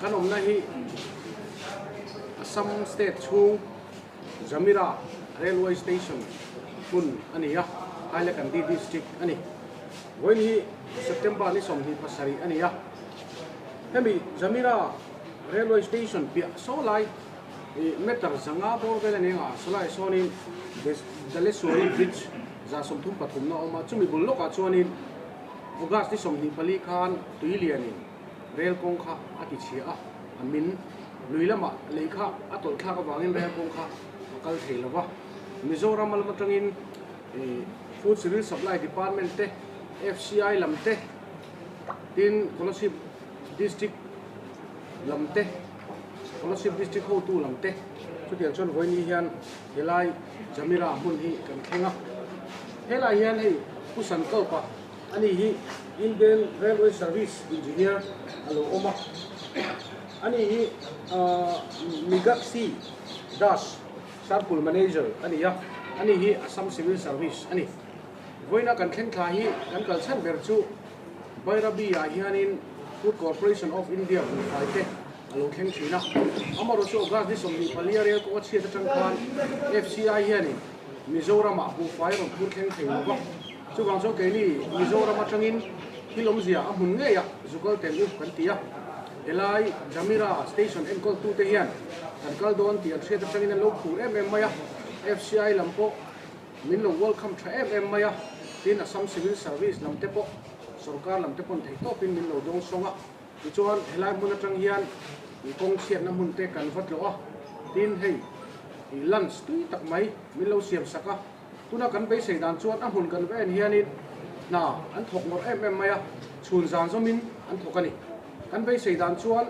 kan awmna hi Assam state chhung Jamira railway station hmun a ni a, Hailakandi district a ni. Vawiin hi September ni 27 a ni a, hemi Jamira railway station piah saw lai meter 500 bawr vel a ni ang a, sawlaiah sawnin Daleswari bridge 133 na a awm a, chumi bul lawkah chuanin August ni 24 khan tui lianin rel kawng kha a ti chhia a, a min lui lamah lei kha a tawlh thlak avangin rel kawng kha a kal thei lo va. Mizoram lam atangin Food Civil Supply Department te, FCI lam te, tin Kolasib District lam te, Kolasib District hotu lam te chutiang chuan vawiin hian helai Jamira hmun hi kan thleng a. Helai hian hei Pu Sankalpa ani hi Indian Railway Service Engineer a lo awm a. Ani hi Migakshi Das Circle Manager a ni a, ani hi Assam Civil Service a ni. Vawiina kan thleng thla hi kan kal chhan ber chu Bairabi ah hianin Food Corporation of India buhfai te a lo thleng thin a. Amaherawhchu August ni 24 a rel kawng a chhiat atang khan FCI hianin Mizoramah buhfai a rawn phur thleng thei lo va. Chuvang chuan keini Mizoram atangin thil awmzia a hmun ngei a zukal tel u kan ti a. Helai Jamira station enkawltute hian kan kal dawn tih an hriat atangin an lo phur em em mai a. FCI lam pawh Min lo welcome tha em em mai a, tin Assam Civil Service lam te pawh sorkar lam te pawn theih tawpin min lo dawng sawng a, tichuan helai hmun atang hian kawng chhiatna hmun te kan va tlawh a, tin hei lunch tui tak mai min lo siam sak a, tuna kan beisei dan chuan a hmun kan va en hianin hna an thawk ngawrh em em mai a, chhun zan zawmin an thawk a ni. Kan beisei dan chuan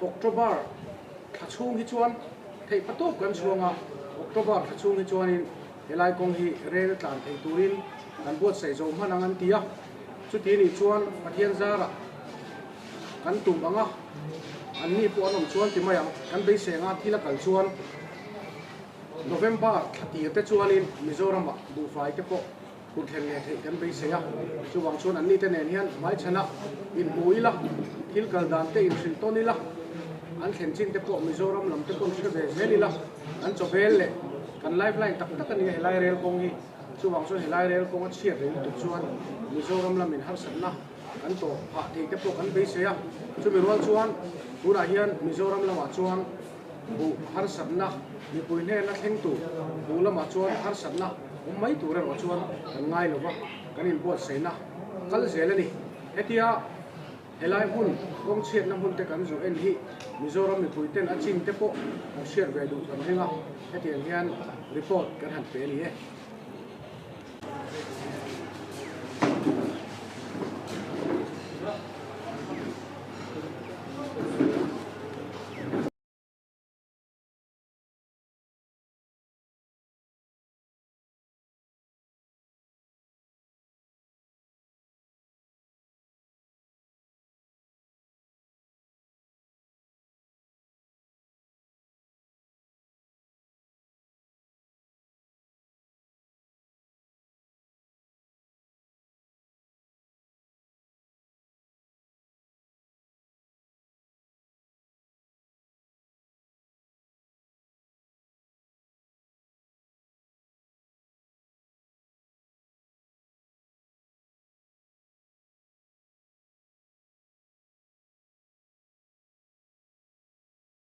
October thla chhung hi chuan theih patawp kan chhuang a, October thla chhung hi chuanin helai kawng hi rel tlan thei turin kan buatsaih zo hman ang an ti a, chuti nih chuan Pathian zarah kan tum ang a, an ni pawh an awm chuan ti mai ang, kan beisei anga thil a kal chuan November thla tir te chuanin Mizoramah buhfai te pawh Kut thlen leh theih kan beisei a, chuvang chuan anni te nen hian hmaichhana inhmu ila, thil kal dan te inhrilh tawn ila, an thlen chin te pawh Mizoram lam te pawn hre ve zel ila, kan chawbel leh kan lifeline tak tak a nia helai rel kawng hi, chuvang chuan helai rel kawng a chhiat reng lutuk chuan Mizoram lamin harsatna kan tawh phah thei te pawh kan beisei a, chumi rual chuan tunah hian Mizoram lamah chuan buh harsatna mipui hnena thleng tur buh lamah chuan harsatna awm mai tur erawh chuan kan ngai lo va, kan inbuatsaihna a kal zel a ni. Hetia helai hmun kawng chhiatna hmun te kan zawh en hi Mizoram mipui ten a chin te pawh kan hriat ve duh kan ring a, hetiang hian report kan han pe a ni e.